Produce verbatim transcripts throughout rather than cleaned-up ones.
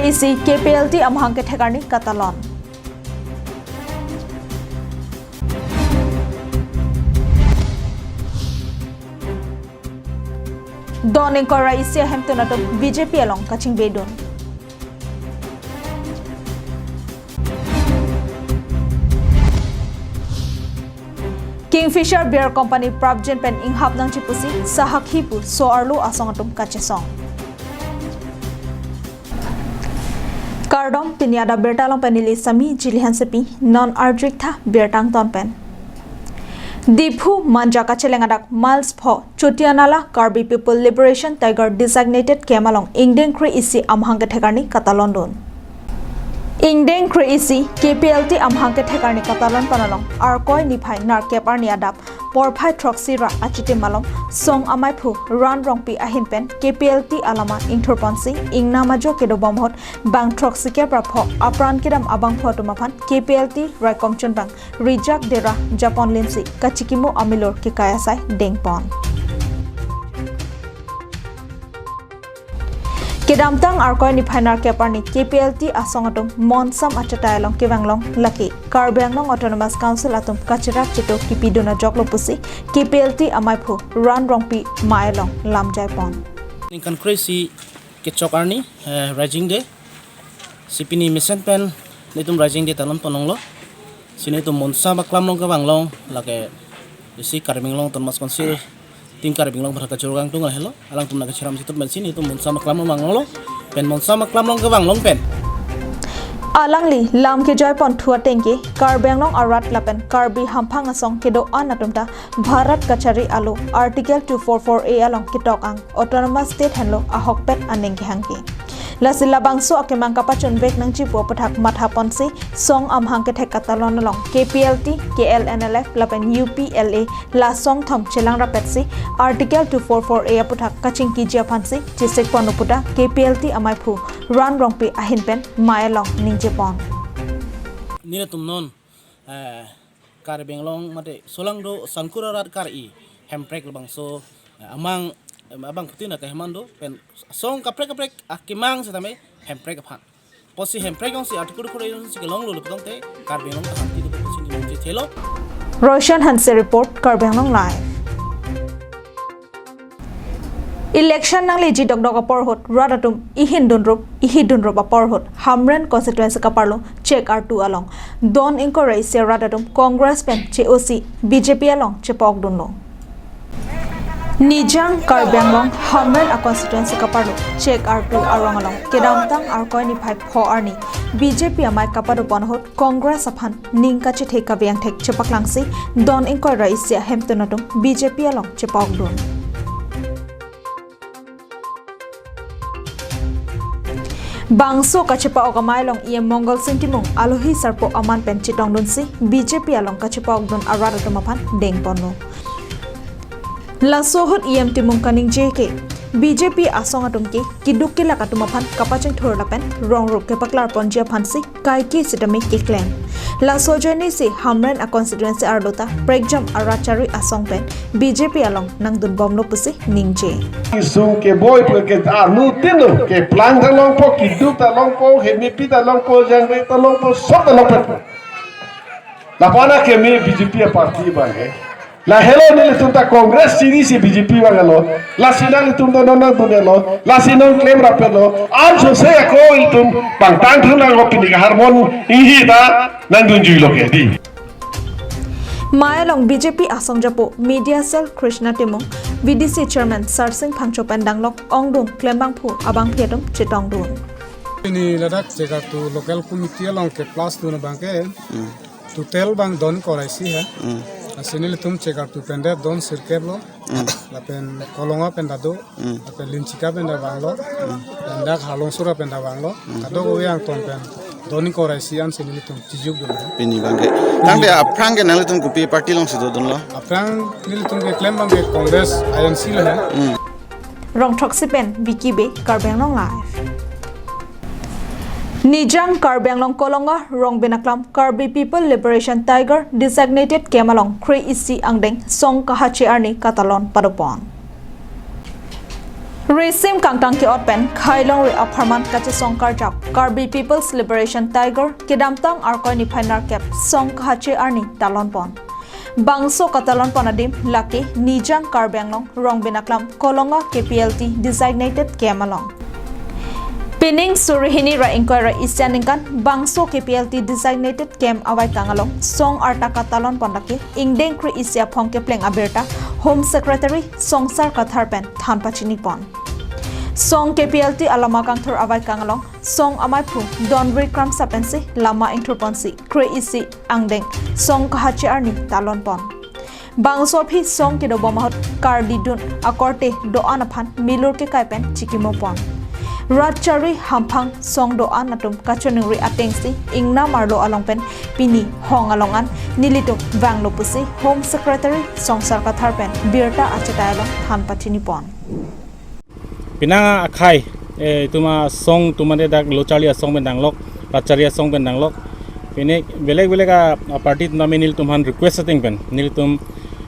Isi K P L T amahang kethek arni katalon. Don ingkoi ra isi ahemtun atum B J P along kachingbedun. Kingfisher Beer Company prapjin pen inghap nangji pusi sahakhi pu so-arlo asong atum kachesong. Kardom, pini adap birta along pen neli Sami Jili Hansepi, non arjuik tha birta angton pen. Diphu Manja kacheleng adak miles pho Chotia Nala Karbi People Liberation Tiger Designated Camp along ingdeng kre-isi amahang kethek arni katalondun. Ingdeng kre-isi K P L T amahang kethek arni katalon pon along Arkoi niphai nerkep arni adap porphai throksi ra achitim malom Song amaiphu Ran Rongpi ahin pen K P L T alama ingthurponsi ingnam ajo kedobom ahut bang throksi kep ra pho apran kedam abangphu atum aphan K P L T raikom chunbang Rijak Dera Japon Limsi kachikimo amilur kekai asai dengpon. Kedamtang Arkoi niphai nerkep arni K P L T asong atum monsam achatai along kevanglong lake Karbi Anglong Autonomous Council atum kachirak chito kipidun ajoklo pusi K P L T amaiphu Ran Rongpi mai along lamjaipon. Ningkan kre-isi kechok arni, eh, Rising Day. Si pini mesen pen netum Rising Day talon ponlonglo. Si netum monsam aklam along kevanglong lake isi Karbi Anglong Autonomous Council, Team Karbi Anglong pen kachirok angtung ahelo. Alangtum nangkachiram situp pen si netum monsam aklam along vanglonglo. Pen monsam aklam along kevanglong pen alangli lam kejoipon thu ateng ke Karbi Anglong arat lapen Karbi hamphang asong kedo-an atum ta Bharat kachari alo Article two four four A along ketok ang Autonomous State henlo ahokpet aning kehang ke. Lasi labangso akemang kapachunvek nangji pu aputhak mathaponsi Song amahang kethek katalon along K P L T, K L N L F lapen U P L A la song thom chelang rapetsi Article two four four A aputhak kachingkiji aphansi chesikpon pu ta K P L T amaiphu Ran Rongpi ahin pen mai along ningjepon. Nelitum non, eh, Karbi Anglong mate solangdo sangkura rat kar-i Hemprek labangso, eh, amang, eh, abangphutin akehman do pen song kaprek kaprek akemang setame Hemprek aphan. Pusi Hemprek alongsi Article kure alongsi kelonglo le putangte Karbi Anglong ta hangti do pusi ningje thelo. Roshan Hanse report, Karbi Anglong Live. Election nangleji dokdok apor ahut rat atum ihin dunrup, ihi dunrup apor ahut Hamren constituency kaparlo Chek Artu along don ingkoi ra isi arat atum Congress pen che-osi B J P along chepokdunlo. Nijang Karbi Anglong Hamren a constituency kaparlo Chek Artu arong along kedamtang Arkoi niphai pho arni B J P amei kapadopon ahut Congress aphan ning kachethe kave angthek chepaklangsi don ingkoi ra isi ahemtun atum B J P along chepokdun. Bangso kachepa-ok amei along E M Mongol Sing Timung alohi sarpo aman pen chetongdunsi B J P along kachepa-okdun arat atum aphan dengponlo. Laso ahut E M Timung kaningje ke B J P asong atum ke kiduk kelak atum aphan kapachingthur lapen rongrup kepaklarponji aphansi kaike sitame keklem. Laso ajoinesi Hamren a constituency arlo ta prekjam arat chari asong pen B J P along nangdunbomlo pusi ningje. Isung keboi pu ke arnu tinlo, keplang ta longpo, kiduk ta longpo, hemepi ta longpo, jangre ta longpo, sob ta longpo. Lapu-an akeme B J P a party abang he. Lahelo nelitum ta Congress chirisi B J P vanglo. Lasi nanglitum ta non nangdunlo. Lasi non klem rapetlo. Ansose ako ilitum bangtang thunang ko pini ke harmon ihi ta nangdunjuilo ke di. Mei along B J P asong japo Media Cell Krishna Timung, V D C Chairman Sarsing Phangcho pen danglok ongdung klembangphu abangpi atum chetongdun. Pini ladak Chek Artu local committee along keplasdun abang ke, hmm, total bang don ingkoi ra isi he. Hmm. Lasi nelitum Chek Artu pen det don sirkep lo. Hmm. Lapen Kolonga pen ta do. Hmm. Lapen Linchika pen ta vanglo. Hmm. Lapen dak Harlongsora pen ta vanglo. Hmm. Kadokave angton pen don ingkoi ra isi ansi nelitum chijukdun he. Pini abang ke. Tangte aphrang ke nanglitum kopi party alongsi dodunlo? Aphrang nelitum keklem abang ke Congress I N C lo he. Hmm. Rongthroksi pen Vicky Bey, Karbi Anglong Live. Nijang Karbi Anglong Kolonga Rongbin aklam Karbi People Liberation Tiger Designated Camp along kre-isi angdeng song kahache arni katalon padopon. Risim kangtang ke-ot pen Khailongri apharman kachesong karjap Karbi People's Liberation Tiger kedamtang Arkoi niphai nerkep song kahache arni talon pon. Bangso katalon pon adim lake Nijang Karbi Anglong Rongbin Aklam Kolonga K P L T designated camp along. Pining suri hini ra ingkoi ra isi aningkan bangso K P L T designated camp avaikang along song arta katalon pon lake ingdeng kre-isi aphong kepleng abirta Home Secretary Songsar Kathar pen than pachini pon. Song K P L T alama kangthur avaikang along song amaiphu Donri Kramsa pensi lama ingthur ponsi kre-isi angdeng song kahache arni talon pon. Bangso aphi song kedobom ahut karlidun akorte do-an aphan milur kekai pen chikimo pon. Rat chari hamphang song do-an atum kachoningri atengsi ingnam arlo along pen pini hong along an nelitum vanglo pusi Home Secretary Songsar Kathar pen birta achetai along than pachini pon. Penang akhai, eh, itum asong atum ante dak lo charli asong pen danglok, rat charli asong pen danglok. Pine belek belek a, a party atum tame nelitum aphan request ateng pen nelitum,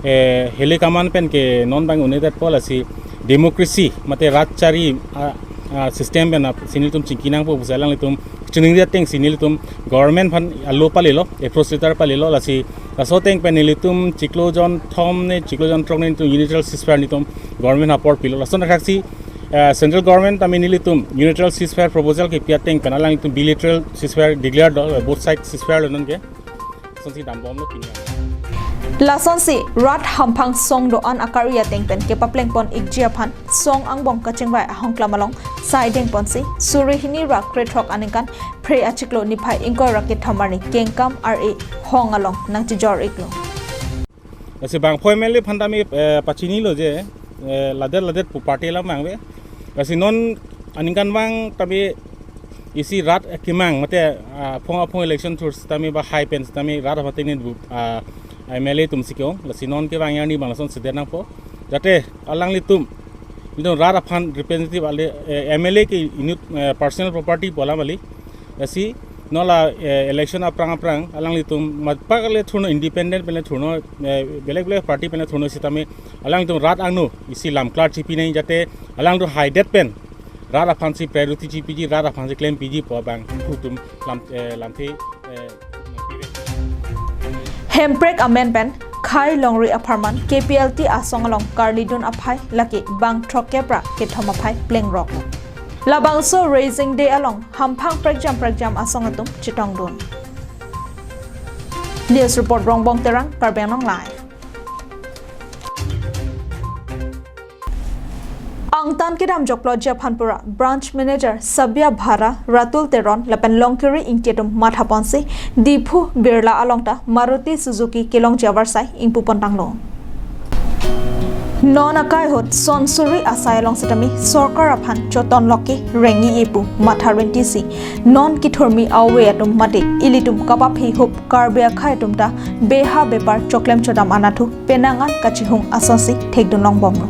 eh, hele kaman pen ke non bang une det pol asi democracy mate rat charli a, a system pen ap si nelitum chingki nangpo pusi alanglitum choningri atengsi nelitum government aphan alo palelo, approach letter palelo, lasi laso ateng pen nelitum chiklo jon thom ne chiklo jon throk ne nelitum unilateral ceasefire nelitum government apor pilo. Lason akhak si, eh, central government tame nelitum unilateral ceasefire proposal kepi ateng pen alanglitum bilateral ceasefire declare do, eh, both side ceasefire lo non ke. Lasonsi dambomlo pini. Lasonsi rat hamphang song do-an akari ateng pen kepapleng pon ikji aphan song angbong kachingvai ahongklam along saideng ponsi suri hini ra krethrok aningkan phre achiklo niphai ingkoi ra kethom arni kengkam ar-e hong along nangchijor iklo. Lasi bangpho M L A aphan tame, eh, pachinilo je, eh, ladet ladet pu party alam vangve. Lasi non aningkanvang tame isi rat kemang mate, ah, aphong aphong election thur sitame ba hai pen sitame rat aphan tengnen bu, ah, M L A atum si ke-ong. Lasi non kevang arni bang lasonsi det nangpo. Jate alanglitum, nelitum rat aphan representative ale, eh, M L A ke inut, eh, personal property pu alam kali. Lasi non la, eh, election aphrang aphrang alanglitum matpak le thurno, independent pen le thurno, eh, belek belek party pen le thurno sitame alanglitum rat angno isi lam klar chipi nang, jate alangtum haidet pen rat aphansi priority chipiji, rat aphansi klempiji pu abang atum lam, eh, lamthe, eh, Hemprek amen pen Khailongri apharman K P L T asong along karlidun aphai lake bang throkkep ra kethom aphai plengrok. Labangso Raising Day along hamphang prekjam prekjam asong atum chetongdun. News report Rongbong Terang, Karbi Anglong Live. Angtan kedam jokplotji aphan pura Branch Manager Sabia Bhara, Ratul Teron lapen Longkiri Ingti atum mathaponsi Diphu Birla along ta Maruti Suzuki kelongji avarsai ingpupon tanglo. Non akai ahut son suri asai along sitame sorkar aphan chotonlok ke rengji pu matha rentisi non kethurmi awe atum mate ilitum kapaphi hup Karbi akhai atum ta beha bepar choklem chodam anatthu penang an kachihung asonsi thekdun longbomlo.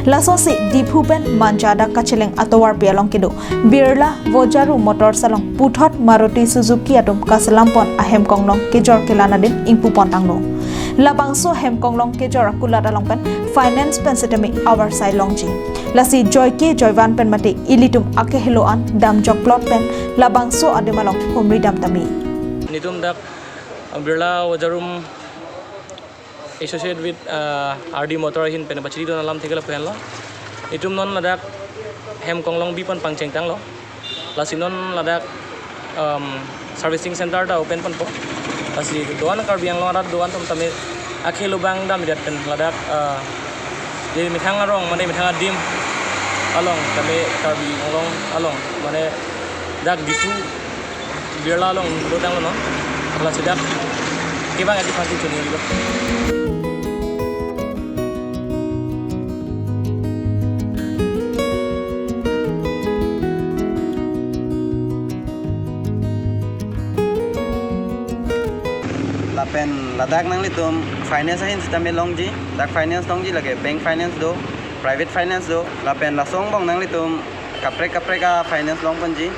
Lasonsi Diphu pen Manja adak kacheleng atovarpi along kedo Birla Vojaru Motors along puthot Maruti Suzuki atum kaselam pon ahem konglong kejor kelang adim ingpupon tanglo. Labangso hem konglong kejor akulat along pen finance pen sitame avarsai longji. Lasi joike joivan pen mate ilitum akehelo an dam jokplot pen labangso adim along humri dam tame. Nelitum dak Birla Vojarum associate with, uh, R D Motor ahin pen pachiri don alam thekela pen lo. Nelitum non ladak hem konglong bipon pangcheng tanglo. Lasi non ladak, um, servicing center ta open ponpo. Lasi do-an Karbi Anglong arat do-an atum tame akhelo bang dam idat pen ladak, uh, je methang arong mane methang adim along tame Karbi Anglong along mane dak Diphu Birla along dotanglo non. Lasi dak kevang adi phansi choningri lo. Lapen ladak nanglitum finance ahin sitame longji, dak finance longji lake bank finance do, private finance do, lapen laso angbong nanglitum kaprek kaprek a finance longponji.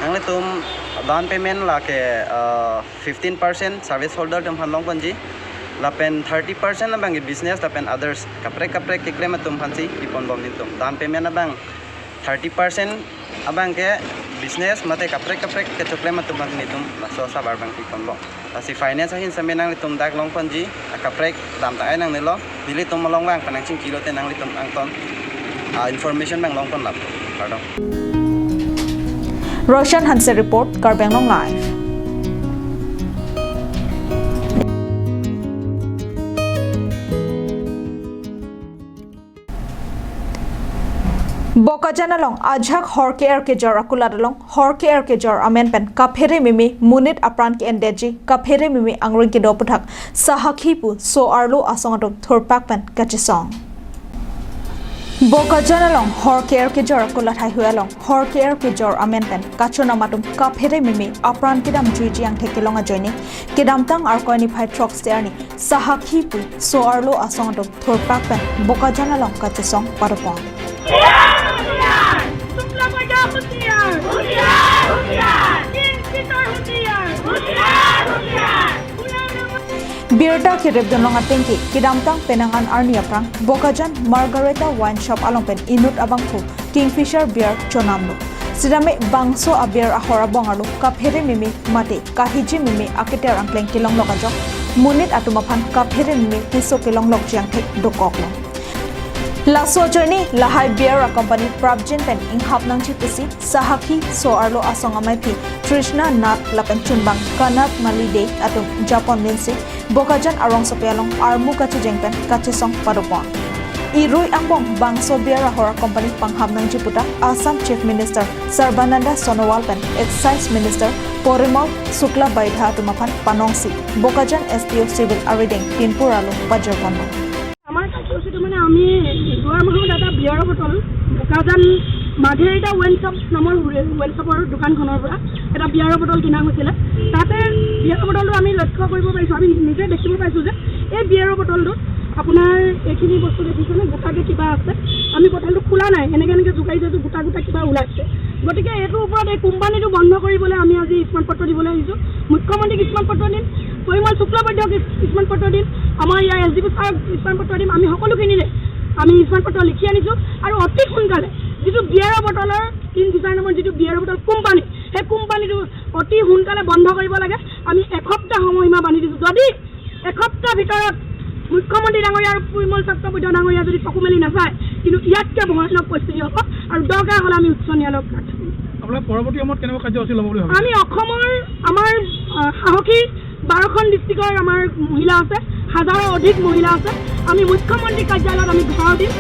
Nanglitum down payment lake, uh, fifteen percent service holder atum aphan longponji. Lapen thirty percent abang ke business lapen others kaprek kaprek keklem atum aphansi piponbom nelitum. Down payment abang Thirty percent abang ke business mate kaprek kaprek kechoklem atum abang nelitum laso asabar abang piponbom. Lasi finance ahin same nanglitum dak longponji, akaprek damtang ai nangnelo, nelitum along abang penang chingki lote nanglitum angton, ah, information abang longpon lap. Kardom. Roshan Hanse report, Karbi Anglong Live. Bokajan along ajahak hor ke-er kejor akulat along hor ke-er kejor amen pen kaphere meme monit apran ke-endetji kaphere meme angring kedo aputhak sahakhi pu so-arlo asong atum thurpak pen kachesong. Bokajan along hor ke-er kejor akulat haihui along hor ke-er kejor amen pen kachonam atum kaphere meme apran kedamjuiji angthek kelong ajoine kedamtang Arkoi niphai throksi arni sahakhi pu so-arlo asong atum thurpak pen Bokajan along kachesong padopon. Birta kerep dunlong atengke kedamtang penang an arni aphrang Bokajan Margarita Wine Shop along pen inut abangphu Kingfisher beer chonamlo. Sitame bangso a-beer ahor abong arlo kaphere meme mate kahiji meme aketer angkleng kelonglok ajok monit atum aphan kaphere meme keso kelonglokji angthek dokoklo. Laso ajoine lahai beer a-company prapjin pen inghap nangji pusi sahakhi so-arlo asong amaiphi Trishna Nath lapen chunbang Kanat Mali Dey atum japon minsi Bokajan arongsopi along armu kachejeng pen kachesong padopon. Irui angbong bangso beer ahor a-company panghap nangji puta Assam Chief Minister Sarbananda Sonowal pen Excise Minister Parimal Suklabaidya atum aphan panongsi Bokajan S D O Civil arideng pinpur along pajirponlo. আমাৰ কাৰ্যসূচীটো মানে আমি যোৱা মাহত এটা বিয়াৰৰ বটল Bokajan Margherita wine shop নামৰ ৱাইন শ্বপৰ দোকানখনৰ পৰা এটা বিয়াৰৰ বটল কিনা হৈছিলে। তাতে বিয়াৰৰ বটলটো আমি লক্ষ্য কৰিব পাৰিছোঁ, আমি নিজে দেখিব পাইছোঁ যে এই বিয়াৰৰ বটলটোত আপোনাৰ এইখিনি বস্তু দেখিছেনে, গোটাকে কিবা আছে। আমি বটলটো খোলা নাই, এনেকে এনেকে জোকাৰি চাইছোঁ, গোটা গোটা কিবা ওলাইছে। গতিকে এইটোৰ ওপৰত এই কোম্পানীটো বন্ধ কৰিবলৈ আমি আজি স্মাৰক পত্ৰ দিবলৈ আহিছোঁ। মুখ্যমন্ত্ৰীক স্মাৰক পত্ৰ দিম, পৰিমল শুক্লবৈদ্যক স্মাৰক পত্ৰ দিম, আমাৰ ইয়াৰ এছ ডি পি ছাৰক স্মাৰক পত্ৰ দিম। আমি সকলোখিনিৰে আমি স্মাৰক পত্ৰ লিখি আনিছোঁ আৰু অতি সোনকালে যিটো বিয়াৰৰ বটলৰ ইনফিচাৰ নামৰ যিটো বিয়াৰৰ বটল কোম্পানী, সেই কোম্পানীটো অতি সোনকালে বন্ধ কৰিব লাগে। আমি এসপ্তাহ সময়সীমা বান্ধি দিছোঁ। যদি এসপ্তাহ ভিতৰত মুখ্যমন্ত্ৰী ডাঙৰীয়া আৰু পৰিমল শুক্লবৈদ্য ডাঙৰীয়া যদি চকু মেলি নাচায়, কিন্তু ইয়াতকৈ ভয়ানক পৰিস্থিতি হ'ব আৰু দৰকাৰ হ'লে আমি উচ্চ ন্যায়ালয়ক কাষ চাপিম। আপোনাৰ পৰৱৰ্তী সময়ত কেনেকুৱা কাৰ্যসূচী ল'ব বুলি ভাবিছে? আমি অসমৰ আমাৰ, আহ, সাহসী বাৰখন ডিষ্ট্ৰিক্টৰ আমাৰ মহিলা আছে, হাজাৰৰ অধিক মহিলা আছে। আমি মুখ্যমন্ত্ৰী কাৰ্যালয়ত আমি ঘেৰাও দিম।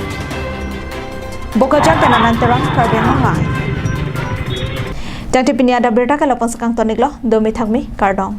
Bokajan pen Anand Terang, Karbi Anglong Live. Tangte pini adak birta ke lapu-an si kangton-iklo, domi thakmi, kardom.